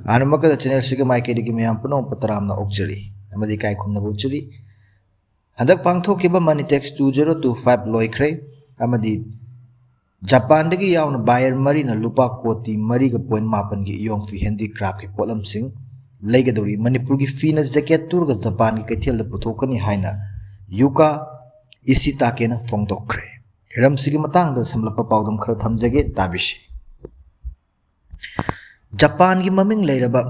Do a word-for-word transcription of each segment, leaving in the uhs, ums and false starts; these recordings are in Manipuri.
ꯑꯍꯥꯟꯕꯃꯛꯇꯗ ꯆꯦꯅꯦꯜꯁꯤꯒꯤ ꯃꯥꯏꯀꯩꯗꯒꯤ ꯃꯌꯥꯝ ꯄꯨꯝꯅꯃꯛꯄꯨ ꯇꯔꯥꯝꯅ ꯑꯣꯛꯆꯔꯤ ꯑꯃꯗꯤ ꯏꯀꯥꯏ ꯈꯨꯝꯅꯕ ꯎꯠꯆꯔꯤ꯫ ꯍꯟꯗꯛ ꯄꯥꯡꯊꯣꯛꯈꯤꯕ ꯃꯅꯤꯇꯦꯛꯁ two zero two five ꯂꯣꯏꯈ꯭ꯔꯦ ꯑꯃꯗꯤ ꯖꯄꯥꯟꯗꯒꯤ ꯌꯥꯎꯅ buyer ꯃꯔꯤꯅ ꯂꯨꯄꯥ ꯀꯣꯇꯤ ꯃꯔꯤꯒ ꯄꯣꯏꯟ ꯃꯥꯄꯟꯒꯤ ꯏꯌꯣꯡ ꯐꯤ handicraftꯀꯤ ꯄꯣꯠꯂꯝꯁꯤꯡ ꯂꯩꯒꯗꯧꯔꯤ꯫ ꯃꯅꯤꯄꯨꯔꯒꯤ ꯐꯤꯅ ꯖꯦꯀꯦꯠ ꯇꯨꯔꯒ ꯖꯄꯥꯟꯒꯤ ꯀꯩꯊꯦꯜꯗ ꯄꯨꯊꯣꯛꯀꯅꯤ ꯍꯥꯏꯅ ꯌꯨꯀꯥ ꯏꯁꯤꯇꯥꯀꯦꯅ ꯐꯣꯡꯗꯣꯛꯈ꯭ꯔꯦ꯫ ꯍꯤꯔꯝꯁꯤꯒꯤ ꯃꯇꯥꯡꯗ ꯁꯝꯂꯞꯄ ꯄꯥꯎꯗꯝ ꯈꯔ ꯊꯝꯖꯒꯦ, ꯇꯥꯕꯤꯁꯤ꯫ ꯖꯄꯥꯟꯒꯤ ꯃꯃꯤꯡ ꯂꯩꯔꯕ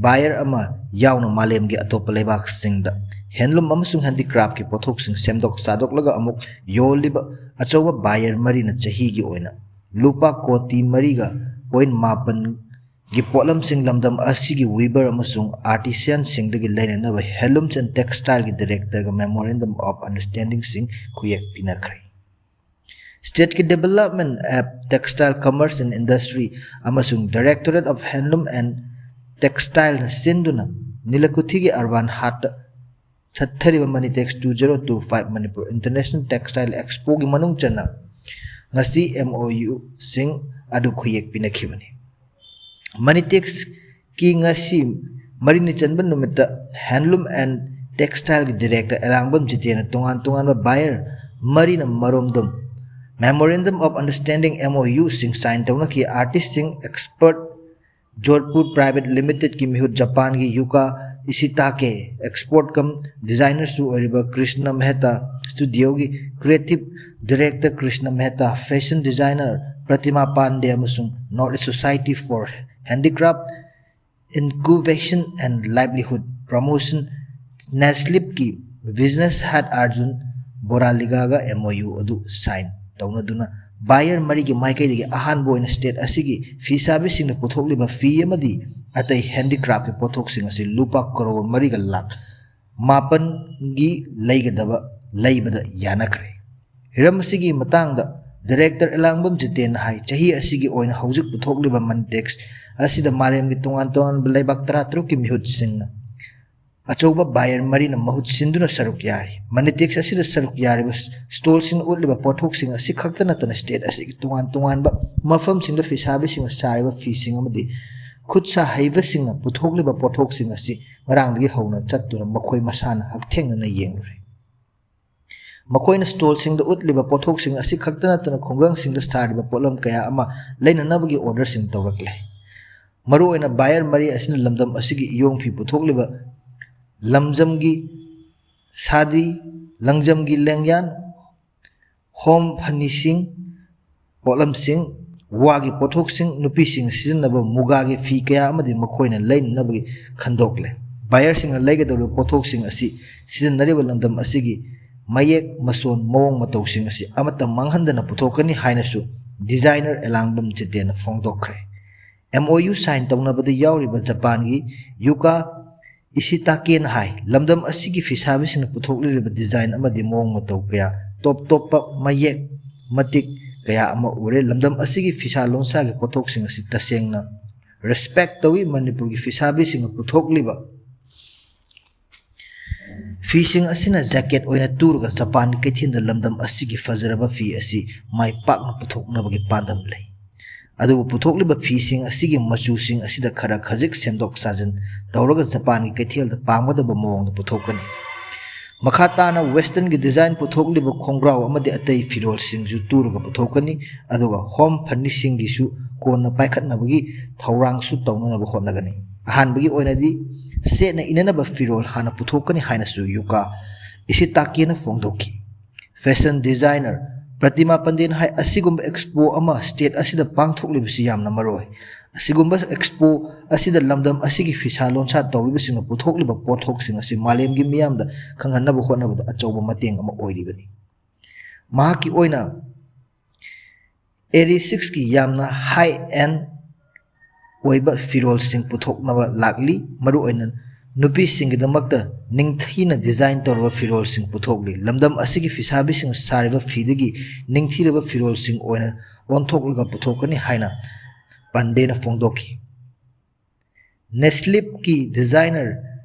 buyer ꯑꯃ ꯌꯥꯎꯅ ꯃꯥꯂꯦꯝꯒꯤ ꯑꯇꯣꯞꯄ ꯂꯩꯕꯥꯛꯁꯤꯡꯗ handloom ꯑꯃꯁꯨꯡ handicraftꯀꯤ ꯄꯣꯠꯊꯣꯛꯁꯤꯡ ꯁꯦꯝꯗꯣꯛ ꯁꯥꯗꯣꯛꯂꯒ ꯑꯃꯨꯛ ꯌꯣꯜꯂꯤꯕ ꯑꯆꯧꯕ buyer ꯃꯔꯤꯅ ꯆꯍꯤꯒꯤ ꯑꯣꯏꯅ ꯂꯨꯄꯥ ꯀꯣꯇꯤ ꯃꯔꯤꯒ ꯄꯣꯏꯟ ꯃꯥꯄꯟꯒꯤ ꯄꯣꯠꯂꯝꯁꯤꯡ ꯂꯝꯗꯝ ꯑꯁꯤꯒꯤ weaver ꯑꯃꯁꯨꯡ artisanꯁꯤꯡꯗꯒꯤ ꯂꯩꯅꯅꯕ handlooms and textileꯒꯤ directorꯒ memorandum of understandingꯁꯤꯡ ꯈꯨꯌꯦꯛ ꯄꯤꯅꯈ꯭ꯔꯦ꯫ Stateꯀꯤ Development of Textile Commerce and Industry ꯑꯃꯁꯨꯡ Directorate of Handloom and Textileꯅ ꯁꯤꯟꯗꯨꯅ ꯅꯤꯂꯀꯨꯊꯤꯒꯤ ꯑꯔꯕꯥꯟ ꯍꯥꯠꯇ ꯆꯠꯊꯔꯤꯕ ꯃꯅꯤꯇꯦꯛꯁ two zero two five Manipur International Textile Expoꯒꯤ ꯃꯅꯨꯡ ꯆꯟꯅ ꯉꯁꯤ MOUꯁꯤꯡ ꯑꯗꯨ ꯈꯨꯌꯦꯛ ꯄꯤꯅꯈꯤꯕꯅꯤ꯫ ꯃꯅꯤꯇꯦꯛꯁꯀꯤ ꯉꯁꯤ ꯃꯔꯤꯅꯤ ꯆꯟꯕ ꯅꯨꯃꯤꯠꯇ Handloom and Textileꯒꯤ director ꯑꯦꯂꯥꯡꯕꯝ ꯖꯤꯇꯦꯟꯅ ꯇꯣꯉꯥꯟ ꯇꯣꯉꯥꯟꯕ buyer ꯃꯔꯤꯅ ꯃꯔꯣꯝꯗꯣꯝ memorandum of understanding, MOUꯁꯤꯡ sign ꯇꯧꯅꯈꯤ꯫ Artistꯁꯤꯡ, expert, Jodhpur Private Limitedꯀꯤ ꯃꯤꯍꯨꯠ ꯖꯄꯥꯟꯒꯤ ꯌꯨꯀꯥ ꯏꯁꯤꯇꯥꯀꯦ, expert cum designerꯁꯨ ꯑꯣꯏꯔꯤꯕ Krishna Mehta, studioꯒꯤ creative director Krishna Mehta, fashion designer ꯄ꯭ꯔꯇꯤꯃꯥ ꯄꯥꯟꯗꯦ ꯑꯃꯁꯨꯡ North East Society for Handicraft Incubation and Livelihood Promotion, NESLIPꯀꯤ business head Arjun ꯕꯣꯔꯥꯂꯤꯒꯥꯒ MOU ꯑꯗꯨ sign ꯇꯧꯅꯗꯨꯅ buyer ꯃꯔꯤꯒꯤ ꯃꯥꯏꯀꯩꯗꯒꯤ ꯑꯍꯥꯟꯕ ꯑꯣꯏꯅ state ꯑꯁꯤꯒꯤ ꯐꯤꯁꯥꯕꯤꯁꯤꯡꯅ ꯄꯨꯊꯣꯛꯂꯤꯕ ꯐꯤ ꯑꯃꯗꯤ ꯑꯇꯩ handicraftꯀꯤ ꯄꯣꯠꯊꯣꯛꯁꯤꯡ ꯑꯁꯤ ꯂꯨꯄꯥ ꯀꯔꯣꯔ ꯃꯔꯤꯒ ꯂꯥꯈ ꯃꯥꯄꯟꯒꯤ ꯂꯩꯒꯗꯕ ꯂꯩꯕꯗ ꯌꯥꯅꯈ꯭ꯔꯦ꯫ ꯍꯤꯔꯝ ꯑꯁꯤꯒꯤ ꯃꯇꯥꯡꯗ director ꯑꯦꯂꯥꯡꯕꯝ ꯖꯤꯇꯦꯟꯅ ꯍꯥꯏ, ꯆꯍꯤ ꯑꯁꯤꯒꯤ ꯑꯣꯏꯅ ꯍꯧꯖꯤꯛ ꯄꯨꯊꯣꯛꯂꯤꯕ ꯃꯅꯤꯇꯦꯛꯁ ꯑꯁꯤꯗ ꯃꯥꯂꯦꯝꯒꯤ ꯇꯣꯉꯥꯟ ꯇꯣꯉꯥꯟꯕ ꯂꯩꯕꯥꯛ ꯇꯔꯥꯇꯔꯨꯛꯀꯤ ꯃꯤꯍꯨꯠꯁꯤꯡꯅ ꯑꯆꯧꯕ buyer ꯃꯔꯤꯅ ꯃꯍꯨꯠ ꯁꯤꯟꯗꯨꯅ ꯁꯔꯨꯛ ꯌꯥꯔꯤ꯫ ꯃꯅꯤꯇꯦꯛꯁ ꯑꯁꯤꯗ ꯁꯔꯨꯛ ꯌꯥꯔꯤꯕ stallꯁꯤꯡꯅ ꯎꯠꯂꯤꯕ ꯄꯣꯠꯊꯣꯛꯁꯤꯡ ꯑꯁꯤ ꯈꯛꯇ ꯅꯠꯇꯅ state ꯑꯁꯤꯒꯤ ꯇꯣꯉꯥꯟ ꯇꯣꯉꯥꯟꯕ ꯃꯐꯝꯁꯤꯡꯗ ꯐꯤꯁꯥꯕꯤꯁꯤꯡꯅ ꯁꯥꯔꯤꯕ ꯐꯤꯁꯤꯡ ꯑꯃꯗꯤ ꯈꯨꯠ ꯁꯥ ꯍꯩꯕꯁꯤꯡꯅ ꯄꯨꯊꯣꯛꯂꯤꯕ ꯄꯣꯠꯊꯣꯛꯁꯤꯡ ꯑꯁꯤ ꯉꯔꯥꯡꯗꯒꯤ ꯍꯧꯅ ꯆꯠꯇꯨꯅ ꯃꯈꯣꯏ ꯃꯁꯥꯅ ꯍꯛꯊꯦꯡꯅꯅ ꯌꯦꯡꯂꯨꯔꯦ꯫ ꯃꯈꯣꯏꯅ ꯁ꯭ꯇꯣꯜꯁꯤꯡꯗ ꯎꯠꯂꯤꯕ ꯄꯣꯠꯊꯣꯛꯁꯤꯡ ꯑꯁꯤ ꯈꯛꯇ ꯅꯠꯇꯅ ꯈꯨꯡꯒꯪꯁꯤꯡꯗ ꯁꯥꯔꯤꯕ ꯄꯣꯠꯂꯝ ꯀꯌꯥ ꯑꯃ ꯂꯩꯅꯅꯕꯒꯤ ꯑꯣꯔꯗꯔꯁꯤꯡ ꯇꯧꯔꯛꯂꯦ꯫ ꯃꯔꯨꯑꯣꯏꯅ ꯕꯥꯌꯔ ꯃꯔꯤ ꯑꯁꯤꯅ ꯂꯝꯗꯝ ꯑꯁꯤꯒꯤ ꯏꯌꯣꯡ ꯐꯤ ꯄꯨꯊꯣꯛꯂꯤꯕ ꯂꯝꯖꯝꯒꯤ ꯁꯥꯗꯤ, ꯂꯪꯖꯝꯒꯤ ꯂꯦꯡꯌꯥꯟ, ꯍꯣꯝ ꯐꯔꯅꯤꯁꯤꯡ, ꯄꯣꯠꯂꯝꯁꯤꯡ, ꯋꯥꯒꯤ ꯄꯣꯠꯊꯣꯛꯁꯤꯡ, ꯅꯨꯄꯤꯁꯤꯡꯅ ꯁꯤꯖꯤꯟꯅꯕ ꯃꯨꯒꯥꯒꯤ ꯐꯤ ꯀꯌꯥ ꯑꯃꯗꯤ ꯃꯈꯣꯏꯅ ꯂꯩꯅꯅꯕꯒꯤ ꯈꯟꯗꯣꯛꯂꯦ꯫ ꯕꯥꯌꯔꯁꯤꯡꯅ ꯂꯩꯒꯗꯧꯔꯤꯕ ꯄꯣꯠꯊꯣꯛꯁꯤꯡ ꯑꯁꯤ ꯁꯤꯖꯤꯟꯅꯔꯤꯕ ꯂꯝꯗꯝ ꯑꯁꯤꯒꯤ ꯃꯌꯦꯛ, ꯃꯁꯣꯟ, ꯃꯑꯣꯡ ꯃꯇꯧꯁꯤꯡ ꯑꯁꯤ ꯑꯃꯠꯇ ꯃꯥꯡꯍꯟꯗꯅ ꯄꯨꯊꯣꯛꯀꯅꯤ ꯍꯥꯏꯅꯁꯨ ꯗꯤꯖꯥꯏꯅꯔ ꯑꯦꯂꯥꯡꯕꯝ ꯖꯤꯇꯦꯟꯅ ꯐꯣꯡꯗꯣꯛꯈ꯭ꯔꯦ꯫ ꯑꯦꯝ ꯑꯣ ꯌꯨ ꯁꯥꯏꯟ ꯇꯧꯅꯕꯗ ꯌꯥꯎꯔꯤꯕ ꯖꯄꯥꯟꯒꯤ ꯌꯨꯀꯥ ꯏꯁꯤꯇꯥꯀꯦꯅ ꯍꯥꯏ, ꯂꯝꯗꯝ ꯑꯁꯤꯒꯤ ꯐꯤꯁꯥꯕꯤꯁꯤꯡꯅ ꯄꯨꯊꯣꯛꯂꯤꯕ ꯗꯤꯖꯥꯏꯟ ꯑꯃꯗꯤ ꯃꯑꯣꯡ ꯃꯇꯧ ꯀꯌꯥ, ꯇꯣꯞ ꯇꯣꯞꯄ ꯃꯌꯦꯛ ꯃꯇꯤꯛ ꯀꯌꯥ ꯑꯃ ꯎꯔꯦ꯫ ꯂꯝꯗꯝ ꯑꯁꯤꯒꯤ ꯐꯤꯁꯥ ꯂꯣꯟꯁꯥꯒꯤ ꯄꯣꯠꯊꯣꯛꯁꯤꯡ ꯑꯁꯤ ꯇꯁꯦꯡꯅ ꯔꯦꯁꯄꯦꯛ ꯇꯧꯏ꯫ ꯃꯅꯤꯄꯨꯔꯒꯤ ꯐꯤꯁꯥꯕꯤꯁꯤꯡꯅ ꯄꯨꯊꯣꯛꯂꯤꯕ ꯐꯤꯁꯤꯡ ꯑꯁꯤꯅ ꯖꯦꯀꯦꯠ ꯑꯣꯏꯅ ꯇꯨꯔꯒ ꯖꯄꯥꯟꯒꯤ ꯀꯩꯊꯦꯜꯗ ꯂꯝꯗꯝ ꯑꯁꯤꯒꯤ ꯐꯖꯔꯕ ꯐꯤ ꯑꯁꯤ ꯃꯥꯏ ꯄꯥꯛꯅ ꯄꯨꯊꯣꯛꯅꯕꯒꯤ ꯄꯥꯟꯗꯝ ꯂꯩ꯫ ꯑꯗꯨꯕꯨ ꯄꯨꯊꯣꯛꯂꯤꯕ ꯐꯤꯁꯤꯡ ꯑꯁꯤꯒꯤ ꯃꯆꯨꯁꯤꯡ ꯑꯁꯤꯗ ꯈꯔ ꯈꯖꯤꯛ ꯁꯦꯝꯗꯣꯛ ꯁꯥꯖꯤꯟ ꯇꯧꯔꯒ ꯖꯄꯥꯟꯒꯤ ꯀꯩꯊꯦꯜꯗ ꯄꯥꯝꯒꯗꯕ ꯃꯑꯣꯡꯗ ꯄꯨꯊꯣꯛꯀꯅꯤ꯫ ꯃꯈꯥ ꯇꯥꯅ ꯋꯦꯁꯇꯔꯟꯒꯤ ꯗꯤꯖꯥꯏꯟ ꯄꯨꯊꯣꯛꯂꯤꯕ ꯈꯣꯡꯒ꯭ꯔꯥꯎ ꯑꯃꯗꯤ ꯑꯇꯩ ꯐꯤꯔꯣꯜꯁꯤꯡꯁꯨ ꯇꯨꯔꯒ ꯄꯨꯊꯣꯛꯀꯅꯤ, ꯑꯗꯨꯒ ꯍꯣꯝ ꯐꯔꯅꯤꯁꯤꯡꯒꯤꯁꯨ ꯀꯣꯟꯅ ꯄꯥꯏꯈꯠꯅꯕꯒꯤ ꯊꯧꯔꯥꯡꯁꯨ ꯇꯧꯅꯅꯕ ꯍꯣꯠꯅꯒꯅꯤ꯫ ꯑꯍꯥꯟꯕꯒꯤ ꯑꯣꯏꯅꯗꯤ ꯁꯦꯠꯅ ꯏꯅꯅꯕ ꯐꯤꯔꯣꯜ ꯍꯥꯟꯅ ꯄꯨꯊꯣꯛꯀꯅꯤ ꯍꯥꯏꯅꯁꯨ ꯌꯨꯀꯥ ꯏꯁꯤꯇꯥꯀꯦꯅ ꯐꯣꯡꯗꯣꯛꯈꯤ꯫ ꯐꯦꯁꯟ ꯗꯤꯖꯥꯏꯅꯔ ꯄ꯭ꯔꯇꯤꯃꯥ ꯄꯟꯗꯦꯅ ꯍꯥꯏ, ꯑꯁꯤꯒꯨꯝꯕ ꯑꯦꯛꯁꯄꯣ ꯑꯃ ꯁ꯭ꯇꯦꯠ ꯑꯁꯤꯗ ꯄꯥꯡꯊꯣꯛꯂꯤꯕꯁꯤ ꯌꯥꯝꯅ ꯃꯔꯨ ꯑꯣꯏ꯫ ꯑꯁꯤꯒꯨꯝꯕ ꯑꯦꯛꯁꯄꯣ ꯑꯁꯤꯗ ꯂꯝꯗꯝ ꯑꯁꯤꯒꯤ ꯐꯤꯁꯥ ꯂꯣꯟꯁꯥ ꯇꯧꯔꯤꯕꯁꯤꯡꯅ ꯄꯨꯊꯣꯛꯂꯤꯕ ꯄꯣꯠꯊꯣꯛꯁꯤꯡ ꯑꯁꯤ ꯃꯥꯂꯦꯝꯒꯤ ꯃꯤꯌꯥꯝꯗ ꯈꯪꯍꯟꯅꯕ ꯍꯣꯠꯅꯕꯗ ꯑꯆꯧꯕ ꯃꯇꯦꯡ ꯑꯃ ꯑꯣꯏꯔꯤꯕꯅꯤ꯫ ꯃꯍꯥꯛꯀꯤ ꯑꯣꯏꯅ ꯑꯦꯔꯤ ꯁꯤꯛꯁꯀꯤ ꯌꯥꯝꯅ ꯍꯥꯏ ꯑꯦꯟ ꯑꯣꯏꯕ ꯐꯤꯔꯣꯜꯁꯤꯡ ꯄꯨꯊꯣꯛꯅꯕ ꯂꯥꯛꯂꯤ꯫ ꯃꯔꯨꯑꯣꯏꯅ ꯅꯨꯄꯤꯁꯤꯡꯒꯤꯗꯃꯛꯇ ꯅꯤꯡꯊꯤꯅ ꯗꯤꯖꯥꯏꯟ ꯇꯧꯔꯕ ꯐꯤꯔꯣꯜꯁꯤꯡ ꯄꯨꯊꯣꯛꯂꯤ꯫ ꯂꯝꯗꯝ ꯑꯁꯤꯒꯤ ꯐꯤꯁꯥꯕꯤꯁꯤꯡꯅ ꯁꯥꯔꯤꯕ ꯐꯤꯗꯒꯤ ꯅꯤꯡꯊꯤꯔꯕ ꯐꯤꯔꯣꯜꯁꯤꯡ ꯑꯣꯏꯅ ꯑꯣꯟꯊꯣꯛꯂꯒ ꯄꯨꯊꯣꯛꯀꯅꯤ ꯍꯥꯏꯅ ꯄꯟꯗꯦꯅ ꯐꯣꯡꯗꯣꯛꯈꯤ꯫ ꯅꯦꯁꯂꯤꯞꯀꯤ ꯗꯤꯖꯥꯏꯅꯔ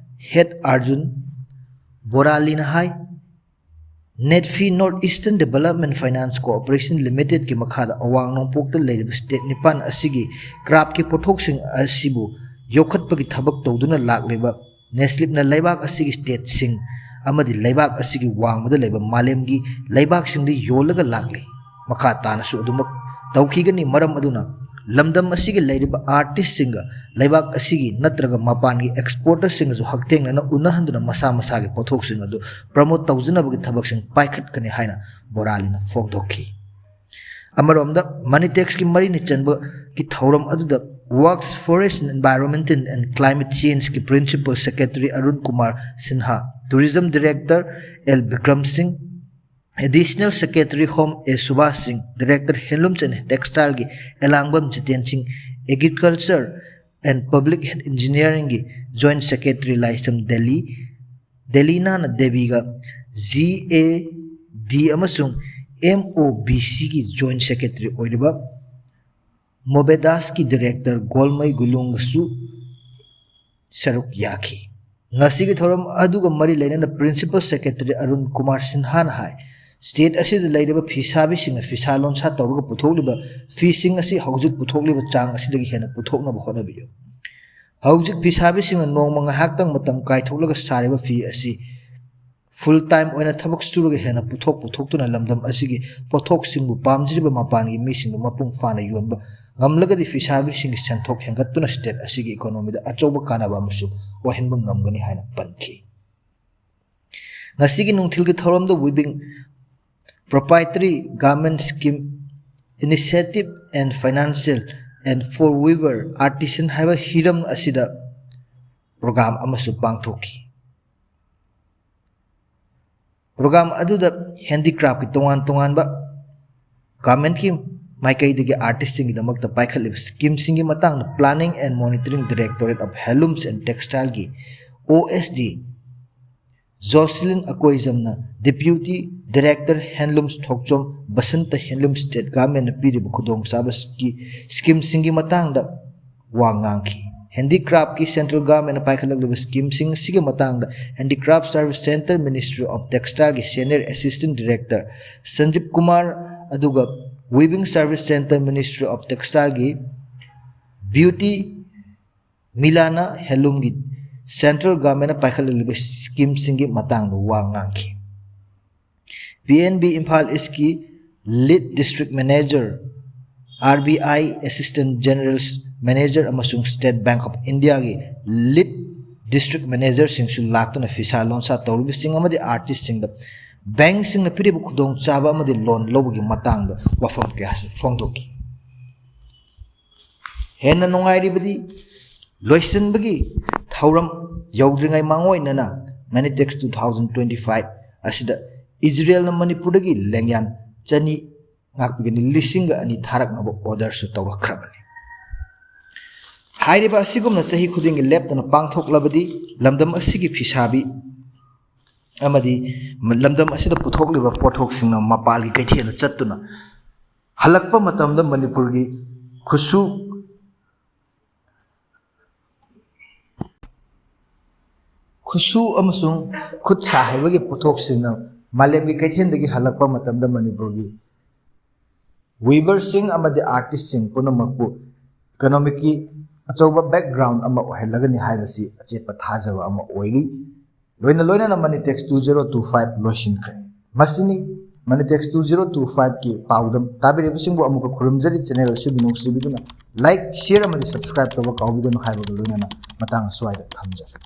ꯍꯦꯠ ꯑꯥꯔꯖꯨꯟ ꯕꯣꯔꯥꯂꯤꯅ ꯍꯥꯏ, ꯅꯦꯠꯐꯤ, North Eastern Development Finance Corporation Limitedꯀꯤ ꯃꯈꯥꯗ ꯑꯋꯥꯡ ꯅꯣꯡꯄꯣꯛꯇ ꯂꯩꯔꯤꯕ ꯁ꯭ꯇꯦꯠ ꯅꯤꯄꯥꯟ ꯑꯁꯤꯒꯤ ꯀ꯭ꯔꯥꯐꯀꯤ ꯄꯣꯠꯊꯣꯛꯁꯤꯡ ꯑꯁꯤꯕꯨ ꯌꯣꯛꯈꯠꯄꯒꯤ ꯊꯕꯛ ꯇꯧꯗꯨꯅ ꯂꯥꯛꯂꯤꯕ ꯅꯦꯁꯂꯤꯞꯅ ꯂꯩꯕꯥꯛ ꯑꯁꯤꯒꯤ ꯁ꯭ꯇꯦꯠꯁꯤꯡ ꯑꯃꯗꯤ ꯂꯩꯕꯥꯛ ꯑꯁꯤꯒꯤ ꯋꯥꯡꯃꯗ ꯂꯩꯕ ꯃꯥꯂꯦꯝꯒꯤ ꯂꯩꯕꯥꯛꯁꯤꯡꯗ ꯌꯣꯜꯂꯒ ꯂꯥꯛꯂꯤ꯫ ꯃꯈꯥ ꯇꯥꯅꯁꯨ ꯑꯗꯨꯃꯛ ꯇꯧꯈꯤꯒꯅꯤ꯫ ꯃꯔꯝ ꯑꯗꯨꯅ ꯂꯝꯗꯝ ꯑꯁꯤꯒꯤ ꯂꯩꯔꯤꯕ ꯑꯥꯔꯇꯤꯁꯁꯤꯡꯒ ꯂꯩꯕꯥꯛ ꯑꯁꯤꯒꯤ ꯅꯠꯇ꯭ꯔꯒ ꯃꯄꯥꯟꯒꯤ ꯑꯦꯛꯁꯄꯣꯔꯇꯔꯁꯤꯡꯒꯁꯨ ꯍꯛꯊꯦꯡꯅꯅ ꯎꯅꯍꯟꯗꯨꯅ ꯃꯁꯥ ꯃꯁꯥꯒꯤ ꯄꯣꯠꯊꯣꯛꯁꯤꯡ ꯑꯗꯨ ꯄ꯭ꯔꯃꯣꯠ ꯇꯧꯖꯅꯕꯒꯤ ꯊꯕꯛꯁꯤꯡ ꯄꯥꯏꯈꯠꯀꯅꯤ ꯍꯥꯏꯅ ꯕꯣꯔꯥꯂꯤꯅ ꯐꯣꯡꯗꯣꯛꯈꯤ꯫ ꯑꯃꯔꯣꯝꯗ ꯃꯅꯤꯇꯦꯛꯁꯀꯤ ꯃꯔꯤꯅꯤ ꯆꯟꯕꯒꯤ ꯊꯧꯔꯝ ꯑꯗꯨꯗ Works, Forest and Environmental and Climate Changeꯀꯤ Principal Secretary Arun Kumar Sinha, Tourism Director L Bikram Singh, Additional Secretary Home ꯑꯦ ꯁꯨꯕꯥꯁ ꯁꯤꯡ, Director Handlooms and Textileꯒꯤ ꯑꯦꯂꯥꯡꯕꯝ ꯖꯤꯇꯦꯟ ꯁꯤꯡ, Agriculture and Public Health Engineeringꯒꯤ Joint Secretary ꯂꯥꯏꯁ꯭ꯔꯝ ꯗꯦꯂꯤ, ꯗꯦꯂꯤꯅꯥꯅ ꯗꯦꯕꯤꯒ, ꯖꯤ ꯑꯦ ꯗꯤ ꯑꯃꯁꯨꯡ ꯑꯦꯝ ꯑꯣ ꯕꯤ ꯁꯤꯒꯤ Joint Secretary ꯑꯣꯏꯔꯤꯕ ꯃꯣꯕꯦꯗꯥꯁꯀꯤ Director ꯒꯣꯜꯃꯩ ꯒꯨꯂꯨꯡꯒꯁꯨ ꯁꯔꯨꯛ ꯌꯥꯈꯤ꯫ ꯉꯁꯤꯒꯤ ꯊꯧꯔꯝ ꯑꯗꯨꯒ ꯃꯔꯤ ꯂꯩꯅꯅ Principal Secretary ꯑꯔꯨꯟ ꯀꯨꯃꯥꯔ ꯁꯤꯟꯍꯥꯅ ꯍꯥꯏ, ꯁ꯭ꯇꯦꯠ ꯑꯁꯤꯗ ꯂꯩꯔꯤꯕ ꯐꯤꯁꯥꯕꯤꯁꯤꯡꯅ ꯐꯤꯁꯥ ꯂꯣꯟꯁꯥ ꯇꯧꯔꯒ ꯄꯨꯊꯣꯛꯂꯤꯕ ꯐꯤꯁꯤꯡ ꯑꯁꯤ ꯍꯧꯖꯤꯛ ꯄꯨꯊꯣꯛꯂꯤꯕ ꯆꯥꯡ ꯑꯁꯤꯗꯒꯤ ꯍꯦꯟꯅ ꯄꯨꯊꯣꯛꯅꯕ ꯍꯣꯠꯅꯕꯤꯌꯨ꯫ ꯍꯧꯖꯤꯛ ꯐꯤꯁꯥꯕꯤꯁꯤꯡꯅ ꯅꯣꯡꯃ ꯉꯥꯏꯍꯥꯛꯇꯪ ꯃꯇꯝ ꯀꯥꯏꯊꯣꯛꯂꯒ ꯁꯥꯔꯤꯕ ꯐꯤ ꯑꯁꯤ full time ꯑꯣꯏꯅ ꯊꯕꯛ ꯁꯨꯔꯒ ꯍꯦꯟꯅ ꯄꯨꯊꯣꯛ ꯄꯨꯊꯣꯛꯇꯨꯅ ꯂꯝꯗꯝ ꯑꯁꯤꯒꯤ ꯄꯣꯠꯊꯣꯛꯁꯤꯡꯕꯨ ꯄꯥꯝꯖꯔꯤꯕ ꯃꯄꯥꯟꯒꯤ ꯃꯤꯁꯤꯡꯕꯨ ꯃꯄꯨꯡ ꯐꯥꯅ ꯌꯣꯟꯕ ꯉꯝꯂꯒꯗꯤ ꯐꯤꯁꯥꯕꯤꯁꯤꯡꯒꯤ ꯁꯦꯟꯊꯣꯛ ꯍꯦꯟꯒꯠꯇꯨꯅ ꯁ꯭ꯇꯦꯠ ꯑꯁꯤꯒꯤ ꯏꯀꯣꯅꯣꯃꯤꯗ ꯑꯆꯧꯕ ꯀꯥꯟꯅꯕ ꯑꯃꯁꯨ ꯑꯣꯏꯍꯟꯕ ꯉꯝꯒꯅꯤ ꯍꯥꯏꯅ ꯄꯟꯈꯤ꯫ ꯉꯁꯤꯒꯤ ꯅꯨꯡꯊꯤꯜꯒꯤ ꯊꯧꯔꯝꯗ Weaving Proprietary Garment Scheme Initiative and Financial and for Weaver Artisan ꯍꯥꯏꯕ ꯍꯤꯔꯝ ꯑꯁꯤꯗ ꯄ꯭ꯔꯣꯒ꯭ꯔꯥꯝ ꯑꯃꯁꯨ ꯄꯥꯡꯊꯣꯛꯈꯤ꯫ ꯄ꯭ꯔꯣꯒ꯭ꯔꯥꯝ ꯑꯗꯨꯗ ꯍꯦꯟꯗꯤꯀ꯭ꯔꯥꯐꯀꯤ ꯇꯣꯉꯥꯟ ꯇꯣꯉꯥꯟꯕ ꯒꯥꯔꯃꯦꯟꯠꯀꯤ ꯃꯥꯏꯀꯩꯗꯒꯤ ꯑꯥꯔꯇꯤꯁꯁꯤꯡꯒꯤꯗꯃꯛꯇ ꯄꯥꯏꯈꯠꯂꯤꯕ ꯁ꯭ꯀꯤꯝꯁꯤꯡꯒꯤ ꯃꯇꯥꯡꯗ Planning and Monitoring Directorate of Handlooms and Textileꯒꯤ ꯑꯣ S D ꯖꯣꯁꯂꯤꯟ ꯑꯀꯣꯏꯖꯝꯅ Deputy Director Handlooms ꯊꯣꯛꯆꯣꯝ ꯕꯁꯟꯇ Handloom State Governmentꯅ ꯄꯤꯔꯤꯕ ꯈꯨꯗꯣꯡꯆꯥꯕꯒꯤ ꯁ꯭ꯀꯤꯝꯁꯤꯡꯒꯤ ꯃꯇꯥꯡꯗ ꯋꯥ ꯉꯥꯡꯈꯤ꯫ ꯍꯦꯟꯗꯤꯀ꯭ꯔꯥꯐꯀꯤ ꯁꯦꯟꯇ꯭ꯔꯦꯜ ꯒꯚꯔꯟꯃꯦꯟꯅ ꯄꯥꯏꯈꯠꯂꯛꯂꯤꯕ ꯁ꯭ꯀꯤꯝꯁꯤꯡ ꯑꯁꯤꯒꯤ ꯃꯇꯥꯡꯗ handicraft service centre, ministry of ꯇꯦꯛꯁꯇꯥꯏꯜꯒꯤ senior assistant director Sanjib Kumar, ꯑꯗꯨꯒ weaving service centre, ministry of ꯇꯦꯛꯁꯇꯥꯏꯜꯒꯤ ꯕ꯭ꯌꯨꯇꯤ ꯃꯤꯂꯥꯅ ꯍꯦꯟꯂꯨꯝꯒꯤ ꯁꯦꯟꯇ꯭ꯔꯦꯜ ꯒꯚꯔꯟꯃꯦꯟꯅ ꯄꯥꯏꯈꯠꯂꯛꯂꯤꯕ ꯁ꯭ꯀꯤꯝꯁꯤꯡꯒꯤ ꯃꯇꯥꯡꯗ ꯋꯥ ꯉꯥꯡꯈꯤ꯫ ꯄꯤ ꯑꯦꯟ ꯕꯤ ꯏꯝꯐꯥꯜ ꯏꯁꯀꯤ lead district manager, R B I assistant general manager ꯑꯃꯁꯨꯡ ꯁ꯭ꯇꯦꯠ ꯕꯦꯡꯛ ꯑꯣꯐ ꯏꯟꯗꯤꯌꯥꯒꯤ ꯂꯤꯗ ꯗꯤꯁꯇ꯭ꯔꯤꯛ ꯃꯦꯅꯦꯖꯔꯁꯤꯡꯁꯨ ꯂꯥꯛꯇꯨꯅ ꯐꯤꯁꯥ ꯂꯣꯟꯁꯥ ꯇꯧꯔꯤꯕꯁꯤꯡ ꯑꯃꯗꯤ ꯑꯥꯔꯇꯤꯁꯁꯤꯡꯗ ꯕꯦꯡꯛꯁꯤꯡꯅ ꯄꯤꯔꯤꯕ ꯈꯨꯗꯣꯡꯆꯥꯕ ꯑꯃꯗꯤ ꯂꯣꯟ ꯂꯧꯕꯒꯤ ꯃꯇꯥꯡꯗ ꯋꯥꯐꯝ ꯀꯌꯥꯁꯨ ꯐꯣꯡꯗꯣꯛꯈꯤ꯫ ꯍꯦꯟꯅ ꯅꯨꯡꯉꯥꯏꯔꯤꯕꯗꯤ, ꯂꯣꯏꯁꯤꯟꯕꯒꯤ ꯊꯧꯔꯝ ꯌꯧꯗ꯭ꯔꯤꯉꯩ ꯃꯥꯡꯑꯣꯏꯅꯅ ꯃꯅꯤꯇꯦꯛꯁ two thousand twenty five ꯑꯁꯤꯗ ꯏꯖꯔꯦꯜꯅ ꯃꯅꯤꯄꯨꯔꯗꯒꯤ ꯂꯦꯡꯌꯥꯟ ꯆꯅꯤ ꯉꯥꯛꯄꯤꯒꯅꯤ ꯂꯤꯁꯤꯡꯒ ꯑꯅꯤ ꯊꯥꯔꯛꯅꯕ ꯑꯣꯔꯗꯔꯁꯨ ꯇꯧꯔꯛꯈ꯭ꯔꯕꯅꯤ꯫ ꯍꯥꯏꯔꯤꯕ ꯑꯁꯤꯒꯨꯝꯅ ꯆꯍꯤ ꯈꯨꯗꯤꯡꯒꯤ ꯂꯦꯞꯇꯅ ꯄꯥꯡꯊꯣꯛꯂꯕꯗꯤ ꯂꯝꯗꯝ ꯑꯁꯤꯒꯤ ꯐꯤꯁꯥꯕꯤ ꯑꯃꯗꯤ ꯂꯝꯗꯝ ꯑꯁꯤꯗ ꯄꯨꯊꯣꯛꯂꯤꯕ ꯄꯣꯠꯊꯣꯛꯁꯤꯡꯅ ꯃꯄꯥꯟꯒꯤ ꯀꯩꯊꯦꯜꯗ ꯆꯠꯇꯨꯅ ꯍꯜꯂꯛꯄ ꯃꯇꯝꯗ ꯃꯅꯤꯄꯨꯔꯒꯤ ꯈꯨꯠꯁꯨ ꯈꯨꯠꯁꯨ ꯑꯃꯁꯨꯡ ꯈꯨꯠ ꯁꯥ ꯍꯩꯕꯒꯤ ꯄꯣꯠꯊꯣꯛꯁꯤꯡꯅ ꯃꯥꯂꯦꯝꯒꯤ ꯀꯩꯊꯦꯜꯗꯒꯤ ꯍꯜꯂꯛꯄ ꯃꯇꯝꯗ ꯃꯅꯤꯄꯨꯔꯒꯤ ꯋꯤꯚꯔꯁꯤꯡ ꯑꯃꯗꯤ ꯑꯥꯔꯇꯤꯁꯁꯤꯡ ꯄꯨꯝꯅꯃꯛꯄꯨ ꯏꯀꯣꯅꯣꯃꯤꯛꯀꯤ ꯑꯆꯧꯕ ꯕꯦꯛꯒ꯭ꯔꯥꯎꯟ ꯑꯃ ꯑꯣꯏꯍꯜꯂꯒꯅꯤ ꯍꯥꯏꯕꯁꯤ ꯑꯆꯦꯠꯄ ꯊꯥꯖꯕ ꯑꯃ ꯑꯣꯏꯔꯤ꯫ ꯂꯣꯏꯅ ꯂꯣꯏꯅꯅ ꯃꯅꯤꯇꯦꯛꯁ two zero two five ꯂꯣꯏꯁꯤꯟꯈ꯭ꯔꯦ꯫ ꯃꯁꯤꯅꯤ ꯃꯅꯤꯇꯦꯛꯁ two zero two five ꯀꯤ ꯄꯥꯎꯗꯝ꯫ ꯇꯥꯕꯤꯔꯤꯕꯁꯤꯡꯕꯨ ꯑꯃꯨꯛꯀ ꯈꯨꯔꯨꯝꯖꯔꯤ꯫ ꯆꯦꯅꯦꯜ ꯑꯁꯤꯕꯨ ꯅꯨꯡꯁꯤꯕꯤꯗꯨꯅ ꯂꯥꯏꯛ, ꯁꯤꯌꯔ ꯑꯃꯗꯤ ꯁꯕꯁꯀ꯭ꯔꯥꯏꯕ ꯇꯧꯕ ꯀꯥꯎꯕꯤꯒꯅꯨ ꯍꯥꯏꯕꯒ ꯂꯣꯏꯅꯅ ꯃꯇꯥꯡ ꯑꯁ꯭ꯋꯥꯏꯗ ꯊꯝꯖꯔꯦ꯫